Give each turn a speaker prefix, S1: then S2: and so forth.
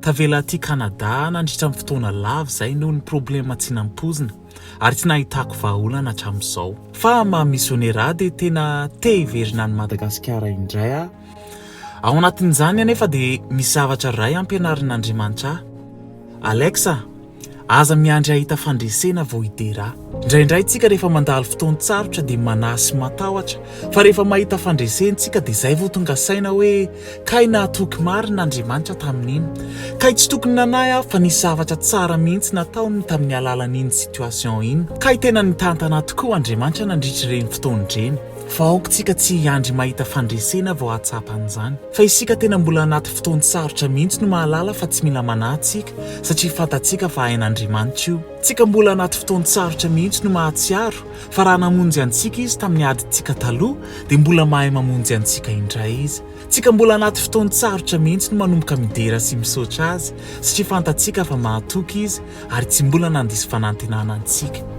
S1: Tavela aty Canada nandritra ny fotoana lava izay noho ny problema tsy nampoizina ary tsy nahitako vahaolana hatramin'izao. Fa maha misionera ahy dia tena te hiverina any Madagasikara indray aho. Ao anatin'izany anefa dia misy zavatra iray ampianarin'Andriamanitra ahy. Alex a! Aza miandry hahita fandresena vao hidera. Indraindray tsika rehefa mandalo fotoan-tsarotra dia manahy sy matahotra, fa rehefa mahita fandresena tsika dia zay vao tonga saina hoe kay nahatoky marina Andriamanitra tamin'iny. Kay tsy tokony nanahy aho fa nisy zavatra tsara mihitsy nataony tamin'ny alalan'iny situation iny. Kay tena nitantana tokoa Andriamanitra nandritra ireny fotoana ireny. Fa aoka tsika tsy hiandry mahita fandresena vao hahatsapa an'izany. Fa isika tena mbola anaty fotoan-tsarotra mihitsy no mahalala fa tsy mila manahy tsika satria fantatsika fa hain'Andriamanitra io. Tsika mbola anaty fotoan-tsarotra mihitsy no mahatsiaro fa raha namonjy antsika Izy tamin'ny adintsika taloha dia mbola mahay mamonjy antsika indray Izy. Tsika mbola anaty fotoan-tsarotra mihitsy no manomboka midera sy misaotra Azy satria fantatsika fa mahatoky Izy ary tsy mbola nandiso fanantenana antsika.